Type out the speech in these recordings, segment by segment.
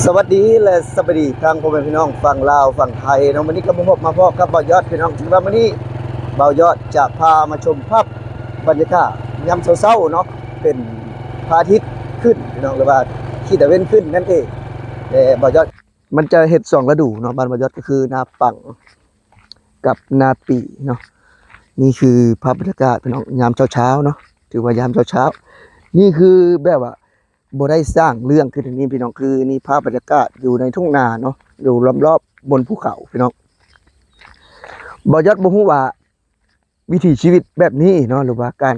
ສະຫວັດດີ ແລະ ສະບາຍດີທາງພໍ່ແມ່ພີ່ນ້ອງຝັ່ງລາວຝັ່ງໄທເນາະ. ມື້ນີ້ກໍມາພົບມາພໍ້ກັບບ່າວຍອດ ພີ່ນ້ອງ. ຖືວ່າມື້ນີ້ບ່າວຍອດຈະພາມາຊົມພາບບັນຍາກາດຍາມເຊົ້າໆເນາະ, ເປັນພະອາທິດຂຶ້ນ ພີ່ນ້ອງ ຫຼືວ່າທິດຕາເວັນຂຶ້ນນັ້ນເອງ. ແລະ ບ່າວຍອດ ມັນຈະເຮັດສອງລະດູເນາະ ບ້ານບ່າວຍອດ ກໍຄືນາປັງກັບນາປີເນາະ. ນີ້ຄືພາບບັນຍາກາດ ພີ່ນ້ອງ ຍາມເຊົ້າໆເນາະ, ຖືວ່າຍາມເຊົ້າໆ. ນີ້ຄືແບບວ່າບໍ່ໄດ້ສ້າງເລື່ອງຂຶ້ນນີ້ ພີ່ນ້ອງ, ຄືນີ້ພາບບັນຍາກາດຢູ່ໃນທົ່ງນາເນາະ, ຢູ່ລອບໆບົນພູເຂົາ ພີ່ນ້ອງ. ບ່າວຍອດບໍ່ຮູ້ວ່າ ວິຖີຊີວິດແບບນີ້ເນາະ ຫຼືວ່າການ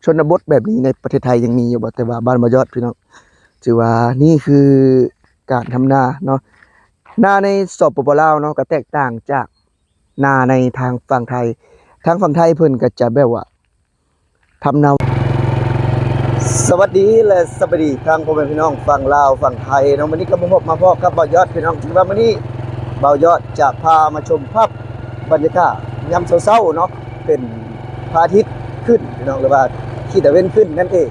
ຊົນນະບົດແບບນີ້ໃນປະເທດໄທຍັງມີຢູ່ບໍ່? ແຕ່ວ່າບ້ານບ່າວຍອດ ພີ່ນ້ອງ ຖືວ່ານີ້ຄືການທຳນາເນາະ. ນາໃນ ສປປ ລາວເນາະ ກໍແຕກຕ່າງຈາກນາໃນທາງຝັ່ງໄທ. ທາງຝັ່ງໄທເພິ່ນກໍຈະແບບວ່າທຳນາ ສະຫວັດດີ ແລະ ສະບາຍດີທາງພໍ່ແມ່ພີ່ນ້ອງຝັ່ງລາວຝັ່ງໄທເນາະ. ມື້ນີ້ກໍມາພົບມາພໍ້ກັບບ່າວຍອດ ພີ່ນ້ອງ. ຖືວ່າມື້ນີ້ບ່າວຍອດຈະພາມາຊົມພາບບັນຍາກາດຍາມເຊົ້າໆເນາະ, ເປັນພະອາທິດຂຶ້ນ ພີ່ນ້ອງ ຫຼືວ່າທິດຕາເວັນຂຶ້ນນັ້ນເອງ.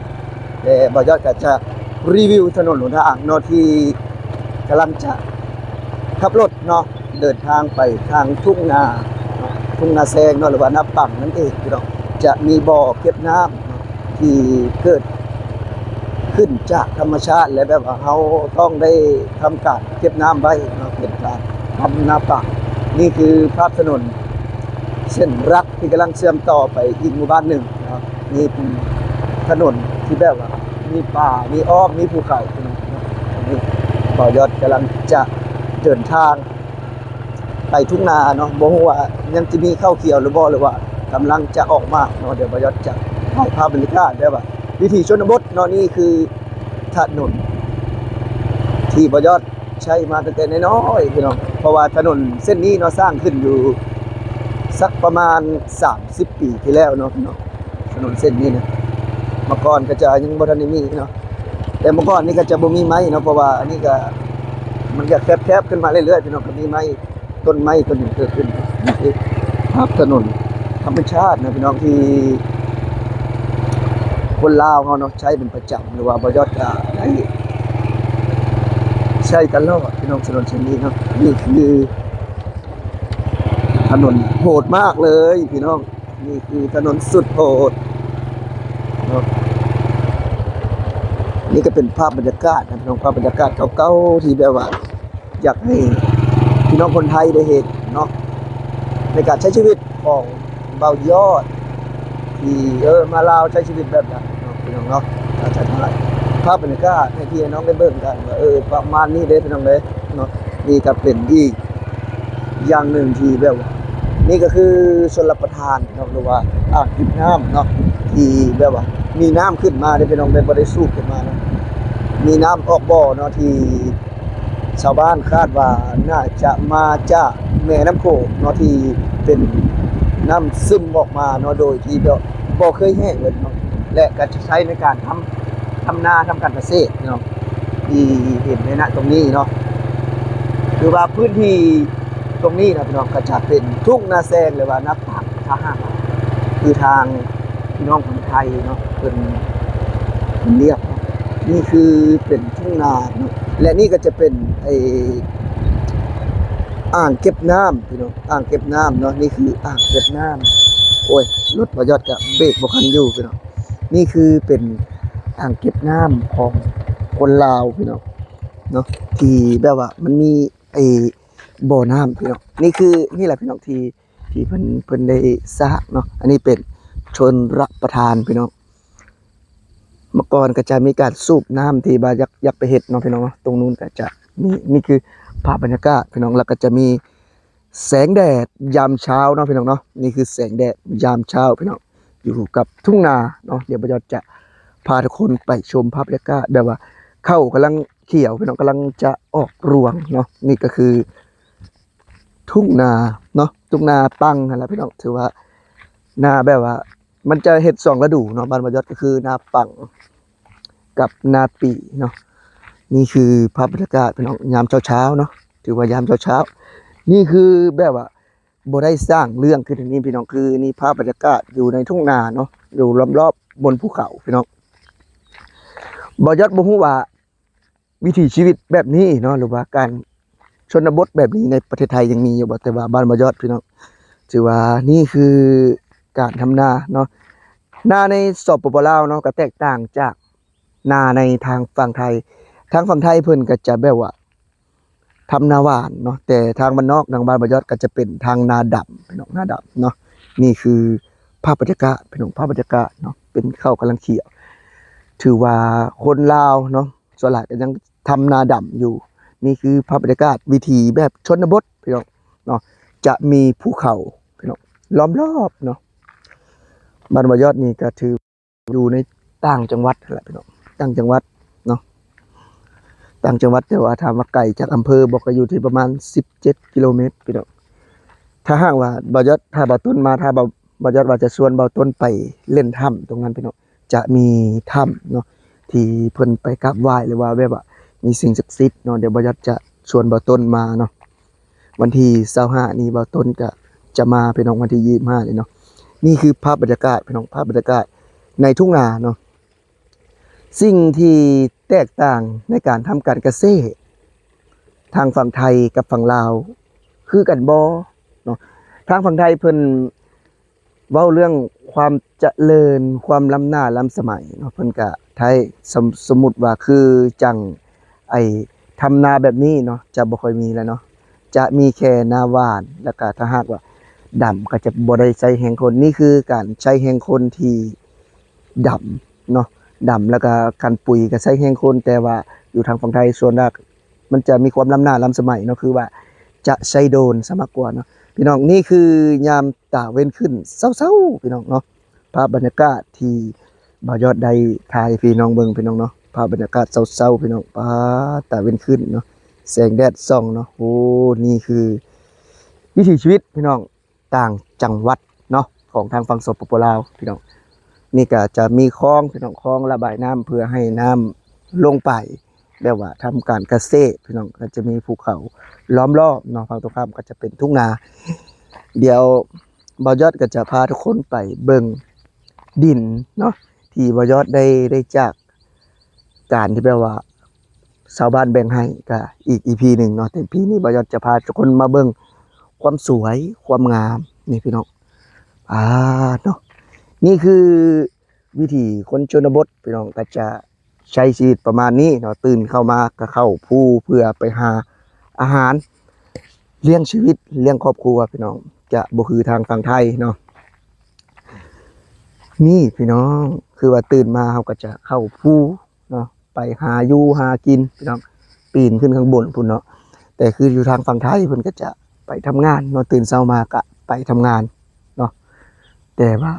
ແລະ ບ່າວຍອດກໍຈະຣີວິວຖະໜົນຫົນທາງເນາະ ທີ່ກຳລັງຈະຂັບລົດເນາະ ເດີນທາງໄປທາງທົ່ງນາ ທົ່ງນາແຊງເນາະ ຫຼືວ່ານາປັງນັ້ນເອງ ພີ່ນ້ອງ. ຈະມີບໍ່ເກັບນ້ຳເນາະ ທີ່ເກີດຂຶ້ນຈາກທຳມະຊາດ ແລະ ແບບວ່າເຮົາຕ້ອງໄດ້ທຳການເກັບນ້ຳໄວ້ເນາະ ເປັນການທຳນາປັງ. ນີ້ຄືພາບຖະໜົນເສັ້ນຫຼັກທີ່ກຳລັງເຊື່ອມຕໍ່ໄປອີກໝູ່ບ້ານໜຶ່ງເນາະ. ມີຖະໜົນທີ່ແບບວ່າມີປ່າ ມີອ້ອມ ມີພູເຂົາ ພີ່ນ້ອງເນາະ. ອັນນີ້ບ່າວຍອດກຳລັງຈະເດີນທາງ ໄປທົ່ງນາເນາະ, ບໍ່ຮູ້ວ່າຍັງຈະມີເຂົ້າຂຽວຫຼືບໍ່ ຫຼືວ່າກຳລັງຈະອອກໝາກເນາະ. ດຽວບ່າວຍອດຈະຖ່າຍພາບບັນຍາກາດແບບວ່າວິຖີຊົນນະບົດເນາະ. ນີ້ຄືຖະໜົນທີ່ບ່າວຍອດໃຊ້ມາຕັ້ງແຕ່ນ້ອຍໆ ພີ່ນ້ອງ, ເພາະວ່າຖະໜົນເສັ້ນນີ້ເນາະ ສ້າງຂຶ້ນຢູ່ສັກປະມານສາມສິບປີທີ່ແລ້ວເນາະ ພີ່ນ້ອງ. ຖະໜົນເສັ້ນນີ້ນະ ເມື່ອກ່ອນກໍຈະຍັງບໍ່ທັນໄດ້ມີເນາະ, ແຕ່ເມື່ອກ່ອນນີ້ກໍຈະບໍ່ມີໄມ້ເນາະ, ເພາະວ່າອັນນີ້ກໍ ມັນກໍແຄບໆຂຶ້ນມາເລື້ອຍໆ ພີ່ນ້ອງ, ກໍມີໄມ້ ຕົ້ນໄມ້ຕົ້ນຫຍັງເກີດຂຶ້ນ. ນີ້ຄືພາບຖະໜົນທຳມະຊາດນະ ພີ່ນ້ອງ, ທີ່ຄົນລາວເຮົາເນາະ ໃຊ້ເປັນປະຈຳ ຫຼືວ່າບ່າວຍອດກໍໄດ້ໃຊ້ຕະຫຼອດ ພີ່ນ້ອງ, ຖະໜົນເສັ້ນນີ້ເນາະ. ນີ້ຄືຖະໜົນໂຫດມາກເລີຍ ພີ່ນ້ອງ. ນີ້ຄືຖະໜົນສຸດໂຫດເນາະ. ນີ້ກໍເປັນພາບບັນຍາກາດນະ ພີ່ນ້ອງ, ພາບບັນຍາກາດເກົ່າໆ ທີ່ແບບວ່າຢາກໃຫ້ພີ່ນ້ອງຄົນໄທໄດ້ເຫັນເນາະ ໃນການໃຊ້ຊີວິດຂອງບ່າວຍອດ ທີ່ ເອີ ມາລາວໃຊ້ຊີວິດແບບໃດເນາະ ພີ່ນ້ອງເນາະ. ອາດຈະຖ່າຍພາບບັນຍາກາດໃຫ້ພີ່ໃຫ້ນ້ອງໄດ້ເບິ່ງກັນວ່າ ເອີ ປະມານນີ້ເດ້ ພີ່ນ້ອງເດ້ເນາະ. ນີ້ກໍເປັນອີກ ຢ່າງໜຶ່ງທີ່ແບບວ່າ ນີ້ກໍຄືຊົນລະປະທານເນາະ ຫຼືວ່າອ່າງເກັບນ້ຳເນາະ ທີ່ແບບວ່າມີນ້ຳຂຶ້ນມາເດ້ ພີ່ນ້ອງເດ້, ບໍ່ໄດ້ສູບຂຶ້ນມາເນາະ, ມີນ້ຳອອກບໍ່ເນາະ ທີ່ຊາວບ້ານຄາດວ່າໜ້າຈະມາຈາກແມ່ນ້ຳໂຂງເນາະ ທີ່ເປັນນ້ຳຊຶມອອກມາເນາະ ໂດຍທີ່ແບບບໍ່ເຄີຍແຫ້ງເລີຍເນາະ ແລະ ກໍຈະໃຊ້ໃນການທຳ ທຳນາ ທຳການກະເສດເນາະ ທີ່ເຫັນໃນນະຕົງນີ້ເນາະ. ຄືວ່າພື້ນທີ່ຕົງນີ້ນະ ພີ່ນ້ອງ, ກໍຈະເປັນທົ່ງນາແຊງ ຫຼືວ່ານາປາງ ຖ້າຫາກວ່າ ຄືທາງພີ່ນ້ອງຄົນໄທເນາະ ເພິ່ນ ເພິ່ນລຽກເນາະ. ນີ້ຄືເປັນທົ່ງນາເນາະ ແລະ ນີ້ກໍຈະເປັນໄອ້ອ່າງເກັບນ້ຳ ພີ່ນ້ອງ, ອ່າງເກັບນ້ຳເນາະ. ນີ້ຄືອ່າງເກັບນ້ຳ. ໂອ້ຍ ລົດບ່າວຍອດກໍເບຣກບໍ່ທັນຢູ່ ພີ່ນ້ອງ. ນີ້ຄືເປັນອ່າງເກັບນ້ຳຂອງຄົນລາວ ພີ່ນ້ອງເນາະ ທີ່ແບບວ່າມັນມີໄອ້ບໍ່ນ້ຳ ພີ່ນ້ອງ. ນີ້ຄື ນີ້ແຫຼະ ພີ່ນ້ອງ ທີ່ ທີ່ເພິ່ນ ເພິ່ນໄດ້ສ້າງເນາະ. ອັນນີ້ເປັນຊົນລະປະທານ ພີ່ນ້ອງ. ເມື່ອກ່ອນກໍຈະມີການສູບນ້ຳທີ່ວ່າຢາກ ຢາກໄປເຮັດເນາະ ພີ່ນ້ອງເນາະ. ຕົງນູ້ນກໍຈະມີ ນີ້ຄືພາບບັນຍາກາດ ພີ່ນ້ອງ, ແລ້ວກໍຈະມີ ແສງແດດຍາມເຊົ້າເນາະ ພີ່ນ້ອງເນາະ. ນີ້ຄືແສງແດດຍາມເຊົ້າ ພີ່ນ້ອງ ຢູ່ກັບທົ່ງນາເນາະ. ດຽວບ່າວຍອດຈະພາທຸກຄົນໄປຊົມພາບບັນຍາກາດ ແບບວ່າເຂົ້າກຳລັງຂຽວ ພີ່ນ້ອງ, ກຳລັງຈະອອກລວງເນາະ. ນີ້ກໍຄືທົ່ງນາເນາະ, ທົ່ງນາປັງຫັ້ນລະ ພີ່ນ້ອງ. ຖືວ່ານາແບບວ່າ ມັນຈະເຮັດສອງລະດູເນາະ ບ້ານບ່າວຍອດ, ກໍຄືນາປັງ ກັບນາປີເນາະ. ນີ້ຄືພາບບັນຍາກາດ ພີ່ນ້ອງ ຍາມເຊົ້າໆເນາະ, ຖືວ່າຍາມເຊົ້າໆ. ນີ້ຄືແບບວ່າບໍ່ໄດ້ສ້າງເລື່ອງຂຶ້ນນີ້ ພີ່ນ້ອງ, ຄືນີ້ພາບບັນຍາກາດຢູ່ໃນທົ່ງນາເນາະ, ຢູ່ລອບໆບົນພູເຂົາ ພີ່ນ້ອງ. ບ່າວຍອດບໍ່ຮູ້ວ່າ ວິຖີຊີວິດແບບນີ້ເນາະ ຫຼືວ່າການຊົນນະບົດແບບນີ້ໃນປະເທດໄທຍັງມີຢູ່ບໍ່? ແຕ່ວ່າບ້ານບໍ່ຍອດພີ່ນ້ອງ ຖືວ່ານີ້ຄືການທຳນາເນາະ ນາໃນ ສປປ ລາວເນາະ ກໍແຕກຕ່າງຈາກນາໃນທາງຝັ່ງໄທ. ທາງຝັ່ງໄທເພິ່ນກໍຈະແບບວ່າ ທຳນາຫວານເນາະ ແຕ່ທາງບ້ານນອກ ທາງບ້ານບໍ່ຍອດ ກໍຈະເປັນທາງນາດຳ ພີ່ນ້ອງ ນາດຳເນາະ. ນີ້ຄືພາບບັນຍາກາດ ພີ່ນ້ອງ ພາບບັນຍາກາດເນາະ ເປັນເຂົ້າກຳລັງຂຽວ. ຖືວ່າຄົນລາວເນາະ ສ່ວນຫຼາຍກໍຍັງທຳນາດຳຢູ່. ນີ້ຄືພາບບັນຍາກາດວິຖີແບບຊົນນະບົດ ພີ່ນ້ອງເນາະ ຈະມີພູເຂົາ ພີ່ນ້ອງ ລ້ອມຮອບເນາະ. ບ້ານບໍ່ຍອດນີ້ກໍຖື ຢູ່ໃນຕ່າງຈັງຫວັດຫັ້ນແຫຼະພີ່ນ້ອງ ຕ່າງຈັງຫວັດເນາະ ຕ່າງຈັງຫວັດ ແຕ່ວ່າຖາມວ່າໄກຈາກອຳເພີບໍ່ ກໍຢູ່ທີ່ປະມານສິບເຈັດກິໂລແມັດພີ່ນ້ອງ. ຖ້າຫາກວ່າບ່າວຍອດ ຖ້າບ່າວຕົ້ນມາ ຖ້າບ່າວ ບ່າວຍອດວ່າຈະຊວນບ່າວຕົ້ນໄປຫຼິ້ນຖ້ຳຕົງນັ້ນພີ່ນ້ອງ ຈະມີຖ້ຳເນາະ ທີ່ເພິ່ນໄປກາບໄຫວ້ ຫຼືວ່າແບບວ່າມີສິ່ງສັກສິດເນາະ. ດຽວບ່າວຍອດຈະຊວນບ່າວຕົ້ນມາເນາະ ວັນທີຊາວຫ້ານີ້ບ່າວຕົ້ນກະຈະມາພີ່ນ້ອງ ວັນທີຊາວຫ້ານີ້ເນາະ. ນີ້ຄືພາບບັນຍາກາດພີ່ນ້ອງ ພາບບັນຍາກາດໃນທົ່ງນາເນາະ. ສິ່ງທີ່ແຕກຕ່າງໃນການທຳການກະເສດທາງຝັ່ງໄທກັບຝັ່ງລາວຄືກັນບໍ່ເນາະ? ທາງຝັ່ງໄທເພິ່ນ ເວົ້າເລື່ອງຄວາມຈະເລີນ ຄວາມລ້ຳໜ້າລ້ຳສະໄໝເນາະ ເພິ່ນກະໄທ ສົມ ສົມມຸດວ່າຄືຈັ່ງໄອ້ທຳນາແບບນີ້ເນາະ ຈະບໍ່ຄ່ອຍມີແລ້ວເນາະ ຈະມີແຄ່ນາຫວ່ານ ແລ້ວກະຖ້າຫາກວ່າດຳກໍຈະບໍ່ໄດ້ໃຊ້ແຮງຄົນ. ນີ້ຄືການໃຊ້ແຮງຄົນທີ່ດຳເນາະ ດຳ ແລ້ວກະການປຸຍກໍໃຊ້ແຮງຄົນ ແຕ່ວ່າຢູ່ທາງຝັ່ງໄທສ່ວນຫຼາກ ມັນຈະມີຄວາມລ້ຳໜ້າລ້ຳສະໄໝເນາະ ຄືວ່າຈະໃຊ້ໂດຣນຊະມາກກວ່າເນາະ ພີ່ນ້ອງ. ນີ້ຄືຍາມຕາເວັນຂຶ້ນເຊົ້າໆ ພີ່ນ້ອງເນາະ ພາບບັນຍາກາດທີ່ບ່າວຍອດໄດ້ຖ່າຍໃຫ້ພີ່ນ້ອງເບິ່ງ ພີ່ນ້ອງເນາະ ພາບບັນຍາກາດເຊົ້າໆ ພີ່ນ້ອງ. ປາດ ຕາເວັນຂຶ້ນເນາະ ແສງແດດສ່ອງເນາະ. ໂອ້ ນີ້ຄືວິຖີຊີວິດ ພີ່ນ້ອງ ຕ່າງຈັງຫວັດເນາະ ຂອງທາງຝັ່ງ ສປປ ລາວ ພີ່ນ້ອງ. ນີ້ກໍຈະມີຄອງ ພີ່ນ້ອງ ຄອງລະບາຍນ້ຳເພື່ອໃຫ້ນ້ຳລົງໄປ ແບບວ່າທຳການກະເສດ ພີ່ນ້ອງ ກໍຈະມີພູເຂົາລ້ອມລອບເນາະ ຝັ່ງຕົງຂ້າມກໍຈະເປັນທົ່ງນາ. ດຽວບ່າວຍອດກໍຈະພາທຸກຄົນໄປເບິ່ງດິນເນາະ ທີ່ບ່າວຍອດໄດ້ ໄດ້ຈາກ ການທີ່ແບບວ່າຊາວບ້ານແບ່ງໃຫ້ ກະອີກ ອີພີ ໜຶ່ງເນາະ. ແຕ່ ອີພີ ນີ້ບ່າວຍອດຈະພາທຸກຄົນມາເບິ່ງຄວາມສວຍຄວາມງາມນີ້ ພີ່ນ້ອງ. ອາ ເນາະ ນີ້ຄືວິຖີຄົນຊົນນະບົດ ພີ່ນ້ອງ ກໍຈະໃຊ້ຊີວິດປະມານນີ້ເນາະ ຕື່ນເຂົ້າມາກໍເຂົ້າພູເພື່ອໄປຫາອາຫານ ລ້ຽງຊີວິດລ້ຽງຄອບຄົວ ພີ່ນ້ອງ ຈະບໍ່ຄືທາງຝັ່ງໄທເນາະ. ນີ້ພີ່ນ້ອງ ຄືວ່າຕື່ນມາເຮົາກໍຈະເຂົ້າພູເນາະ ໄປຫາຢູ່ຫາກິນພີ່ນ້ອງ ປີນຂຶ້ນຂ້າງບົນພຸ້ນເນາະ. ແຕ່ຄືຢູ່ທາງຝັ່ງໄທເພິ່ນກໍຈະໄປທຳງານເນາະ ຕື່ນເຊົ້າມາກະໄປທຳງານເນາະ. ແຕ່ວ່າ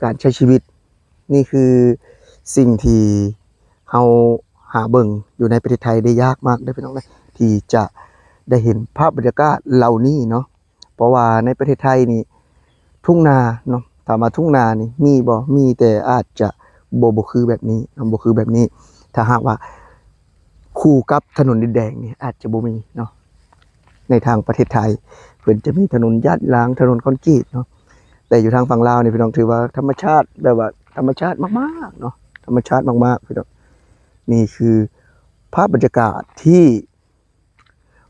ການໃຊ້ຊີວິດ ນີ້ຄືສິ່ງທີ່ເຮົາຫາເບິ່ງຢູ່ໃນປະເທດໄທໄດ້ຍາກມາກເດີພີ່ນ້ອງເດີ ທີ່ຈະໄດ້ເຫັນພາບບັນຍາກາດເຫຼົ່ານີ້ເນາະ. ເພາະວ່າໃນປະເທດໄທນີ້ ທົ່ງນາເນາະ ຖາມວ່າທົ່ງນານີ້ມີບໍ່? ມີ ແຕ່ອາດຈະບໍ່ ບໍ່ຄືແບບນີ້ເນາະ ບໍ່ຄືແບບນີ້. ຖ້າຫາກວ່າຄູ່ກັບຖະໜົນດິນແດງນີ້ອາດຈະບໍ່ມີເນາະ. ໃນທາງປະເທດໄທ ເພິ່ນຈະມີຖະໜົນຢາດຢາງ ຖະໜົນຄອນກຣີດເນາະ. ແຕ່ຢູ່ທາງຝັ່ງລາວນີ້ ພີ່ນ້ອງ ຖືວ່າທຳມະຊາດ ແບບວ່າທຳມະຊາດມາກໆເນາະ ທຳມະຊາດມາກໆ ພີ່ນ້ອງ. ນີ້ຄືພາບບັນຍາກາດທີ່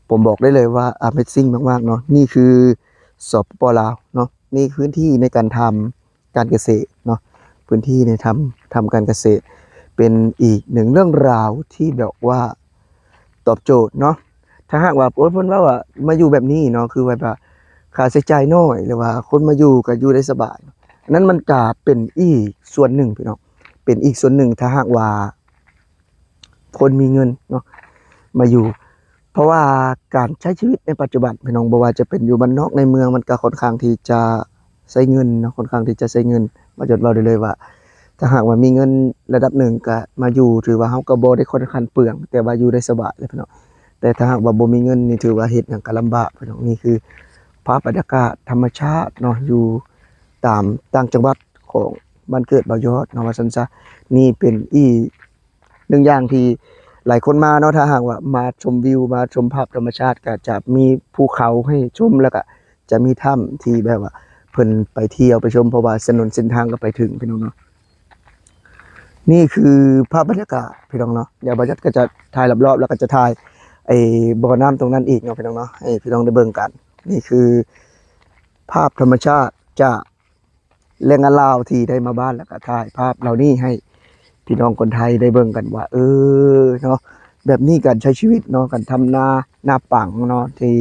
ຜົມບອກໄດ້ເລີຍວ່າ Amazing ມາກໆເນາະ. ນີ້ຄື ສປປ ລາວເນາະ ນີ້ຄືພື້ນທີ່ໃນການທຳການກະເສດເນາະ ພື້ນທີ່ໃນທຳ ທຳການກະເສດ. ເປັນອີກໜຶ່ງເລື່ອງລາວທີ່ແບບວ່າຕອບໂຈດເນາະ. ຖ້າຫາກວ່າ ໂອ້ຍ ເພິ່ນເວົ້າວ່າມາຢູ່ແບບນີ້ເນາະ ຄືວ່າ ຄ່າໃຊ້ຈ່າຍໜ້ອຍ ຫຼືວ່າຄົນມາຢູ່ກໍຢູ່ໄດ້ສະບາຍ ນັ້ນມັນກະເປັນອີກສ່ວນໜຶ່ງ ພີ່ນ້ອງ ເປັນອີກສ່ວນໜຶ່ງ. ຖ້າຫາກວ່າ ຄົນມີເງິນເນາະ ມາຢູ່ ເພາະວ່າການໃຊ້ຊີວິດໃນປັດຈຸບັນ ພີ່ນ້ອງ ບໍ່ວ່າຈະເປັນຢູ່ບ້ານນອກໃນເມືອງ ມັນກໍຄ່ອນຂ້າງທີ່ຈະໃຊ້ເງິນເນາະ ຄ່ອນຂ້າງທີ່ຈະໃຊ້ເງິນ. ບ່າວຍອດເວົ້າໄດ້ເລີຍວ່າ ຖ້າຫາກວ່າມີເງິນລະດັບໜຶ່ງ ກໍມາຢູ່ ຖືວ່າເຮົາກໍບໍ່ໄດ້ຄ່ອນຂ້າງເປືອງ ແຕ່ວ່າຢູ່ໄດ້ສະບາຍເລີຍ ພີ່ນ້ອງ. ແຕ່ຖ້າຫາກວ່າບໍ່ມີເງິນນີ້ ຖືວ່າເຮັດຫຍັງກໍລຳບາກ ພີ່ນ້ອງ. ນີ້ຄືພາບບັນຍາກາດທຳມະຊາດເນາະ ຢູ່ຕາມຕ່າງຈັງຫວັດຂອງບ້ານເກີດບ່າວຍອດເນາະ ວ່າຊັ້ນຊະ. ນີ້ເປັນອີກ ໜຶ່ງຢ່າງທີ່ຫຼາຍຄົນມາເນາະ ຖ້າຫາກວ່າມາຊົມວິວ ມາຊົມພາບທຳມະຊາດ ກໍຈະມີພູເຂົາໃຫ້ຊົມ ແລ້ວກໍຈະມີຖ້ຳທີ່ແບບວ່າເພິ່ນໄປທ່ຽວໄປຊົມ ເພາະວ່າຖະໜົນເສັ້ນທາງກໍໄປເຖິງ ພີ່ນ້ອງເນາະ. ນີ້ຄືພາບບັນຍາກາດພີ່ນ້ອງເນາະ. ດຽວບ່າວຈັດກໍຈະຖ່າຍລອບໆ ແລ້ວກໍຈະຖ່າຍໄອ້ບໍ່ນ້ຳຕົງນັ້ນອີກເນາະພີ່ນ້ອງເນາະ ໃຫ້ພີ່ນ້ອງໄດ້ເບິ່ງກັນ. ນີ້ຄືພາບທຳມະຊາດຈາກແຮງງານລາວທີ່ໄດ້ມາບ້ານ ແລ້ວກໍຖ່າຍພາບເຫຼົ່ານີ້ໃຫ້ພີ່ນ້ອງຄົນໄທໄດ້ເບິ່ງກັນວ່າ ເອີ ເນາະ ແບບນີ້ການໃຊ້ຊີວິດເນາະ ການທຳນາ ນາປັງເນາະ ທີ່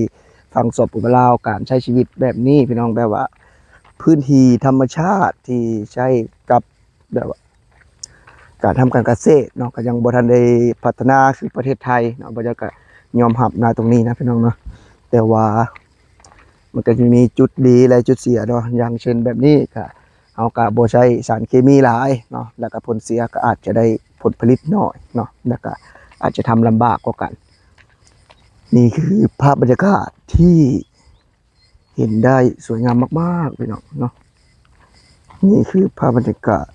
ຝັ່ງ ສປປ ລາວ ການໃຊ້ຊີວິດແບບນີ້ພີ່ນ້ອງ ແບບວ່າພື້ນທີ່ທຳມະຊາດທີ່ໃຊ້ກັບ ແບບວ່າການທຳການກະເສດເນາະ ກໍຍັງບໍ່ທັນໄດ້ພັດທະນາຄືປະເທດໄທເນາະ. ບ່າວຈັດກໍຍອມຮັບນະຕົງນີ້ນະພີ່ນ້ອງເນາະ ແຕ່ວ່າມັນກໍຈະມີຈຸດດີ ແລະ ຈຸດເສຍເນາະ ຢ່າງເຊັ່ນແບບນີ້ກໍ ເຮົາກໍບໍ່ໃຊ້ສານເຄມີຫຼາຍເນາະ ແລ້ວກໍຜົນເສຍກໍອາດຈະໄດ້ຜົນຜະລິດໜ້ອຍເນາະ ແລ້ວກໍອາດຈະທຳລຳບາກກວ່າກັນ. ນີ້ຄືພາບບັນຍາກາດທີ່ເຫັນໄດ້ສວຍງາມມາກໆ ພີ່ນ້ອງເນາະ. ນີ້ຄືພາບບັນຍາກາດ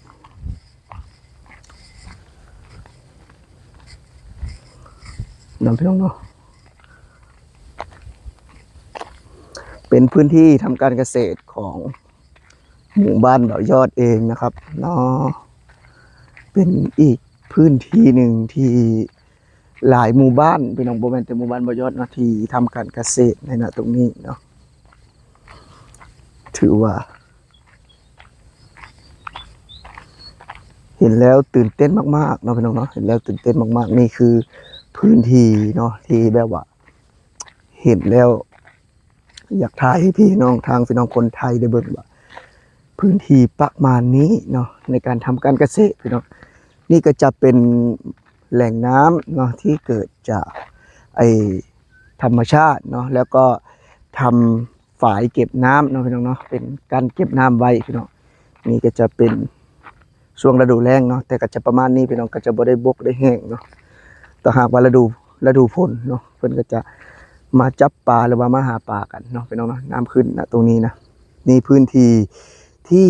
ເນາະ ພີ່ນ້ອງເນາະ. ເປັນພື້ນທີ່ທຳການກະເສດຂອງໝູ່ບ້ານບ່າວຍອດເອງນະຄັບເນາະ. ເປັນອີກພື້ນທີ່ໜຶ່ງທີ່ຫຼາຍໝູ່ບ້ານພີ່ນ້ອງ ບໍ່ແມ່ນແຕ່ໝູ່ບ້ານບ່າວຍອດເນາະ ທີ່ທຳການກະເສດໃນນະຕົງນີ້ເນາະ. ຖືວ່າເຫັນແລ້ວຕື່ນເຕັ້ນມາກໆ ເນາະ ພີ່ນ້ອງເນາະ ເຫັນແລ້ວຕື່ນເຕັ້ນມາກໆ. ນີ້ຄືພື້ນທີ່ເນາະ ທີ່ແບບວ່າເຫັນແລ້ວ ຢາກຖ່າຍໃຫ້ພີ່ນ້ອງ ທາງພີ່ນ້ອງຄົນໄທໄດ້ເບິ່ງວ່າ ພື້ນທີ່ປະມານນີ້ເນາະ ໃນການທຳການກະເສດພີ່ນ້ອງ. ນີ້ກໍຈະເປັນແຫຼ່ງນ້ຳເນາະ ທີ່ເກີດຈາກໄອ້ທຳມະຊາດເນາະ ແລ້ວກໍທຳຝາຍເກັບນ້ຳເນາະ ພີ່ນ້ອງເນາະ ເປັນກັ້ນເກັບນ້ຳໄວ້ພີ່ນ້ອງ. ນີ້ກໍຈະເປັນ ຊ່ວງລະດູແລ້ງເນາະ ແຕ່ກໍຈະປະມານນີ້ພີ່ນ້ອງ ກໍຈະບໍ່ໄດ້ບົກໄດ້ແຫ້ງເນາະ. ຖ້າຫາກວ່າລະດູ ລະດູຝົນເນາະ ເພິ່ນກໍຈະມາຈັບປາ ຫຼືວ່າມາຫາປາກັນເນາະ ພີ່ນ້ອງເນາະ. ນ້ຳຂຶ້ນນະຕົງນີ້ນະ. ນີ້ພື້ນທີ່ທີ່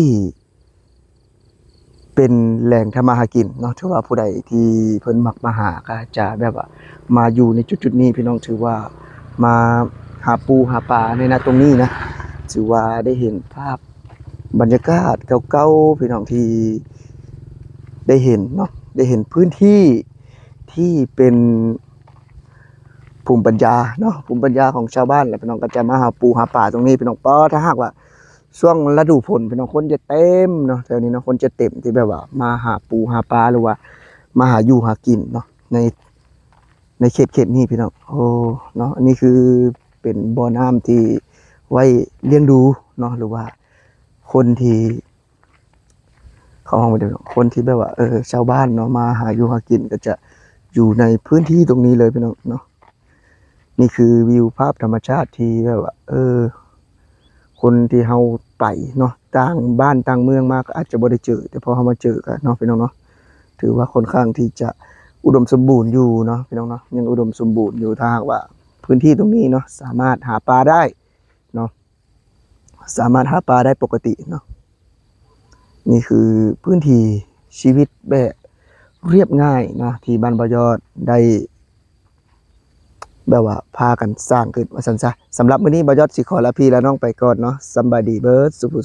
ເປັນແຫຼ່ງທຳມາຫາກິນເນາະ ຖືວ່າຜູ້ໃດທີ່ເພິ່ນມັກມາຫາ ກໍຈະແບບວ່າມາຢູ່ໃນຈຸດໆນີ້ພີ່ນ້ອງ ຖືວ່າມາຫາປູຫາປາໃນນະຕົງນີ້ນະ. ຖືວ່າໄດ້ເຫັນພາບ ບັນຍາກາດເກົ່າໆ ພີ່ນ້ອງ ທີ່ໄດ້ເຫັນເນາະ ໄດ້ເຫັນພື້ນທີ່ທີ່ເປັນພູມປັນຍາເນາະ ພູມປັນຍາຂອງຊາວບ້ານ ແລ້ວພີ່ນ້ອງກໍຈະມາຫາປູຫາປາຕົງນີ້ພີ່ນ້ອງ. ເພາະຖ້າຫາກວ່າຊ່ວງລະດູຝົນພີ່ນ້ອງ ຄົນຈະເຕັມເນາະ ແຖວນີ້ເນາະ ຄົນຈະເຕັມ ທີ່ແບບວ່າມາຫາປູຫາປາ ຫຼືວ່າມາຫາຢູ່ຫາກິນເນາະ ໃນ ໃນເຂດ ເຂດນີ້ພີ່ນ້ອງ. ໂອ້ ເນາະ ອັນນີ້ຄືເປັນບໍ່ນ້ຳທີ່ໄວ້ລ້ຽງດູເນາະ ຫຼືວ່າຄົນທີ່ ເຂົາຮ້ອງວ່າ ຄົນທີ່ແບບວ່າ ເອີ ຊາວບ້ານເນາະ ມາຫາຢູ່ຫາກິນ ກໍຈະຢູ່ໃນພື້ນທີ່ຕົງນີ້ເລີຍພີ່ນ້ອງເນາະ. ນີ້ຄືວິວພາບທຳມະຊາດທີ່ແບບວ່າ ເອີ ຄົນທີ່ເຮົາໄປເນາະ ຕ່າງບ້ານຕ່າງເມືອງມາ ກໍອາດຈະບໍ່ໄດ້ເຈີ ແຕ່ພໍເຮົາມາເຈີກັນເນາະ ພີ່ນ້ອງເນາະ ຖືວ່າຄ່ອນຂ້າງທີ່ຈະອຸດົມສົມບູນຢູ່ເນາະ ພີ່ນ້ອງເນາະ ຍັງອຸດົມສົມບູນຢູ່. ຖ້າຫາກວ່າພື້ນທີ່ຕົງນີ້ເນາະ ສາມາດຫາປາໄດ້ເນາະ ສາມາດຫາປາໄດ້ປົກກະຕິເນາະ. ນີ້ຄືພື້ນທີ່ຊີວິດແບບລຽບງ່າຍເນາະ ທີ່ບ້ານບ່າວຍອດໄດ້ ແບບວ່າພາກັນສ້າງຂຶ້ນວ່າຊັ້ນຊະ. ສຳລັບມື້ນີ້ບ່າວຍອດຊິຂໍລາພີ່ລານ້ອງໄປກ່ອນເນາະ. ສຳບາຍດີເບິດສູ່ຜູ້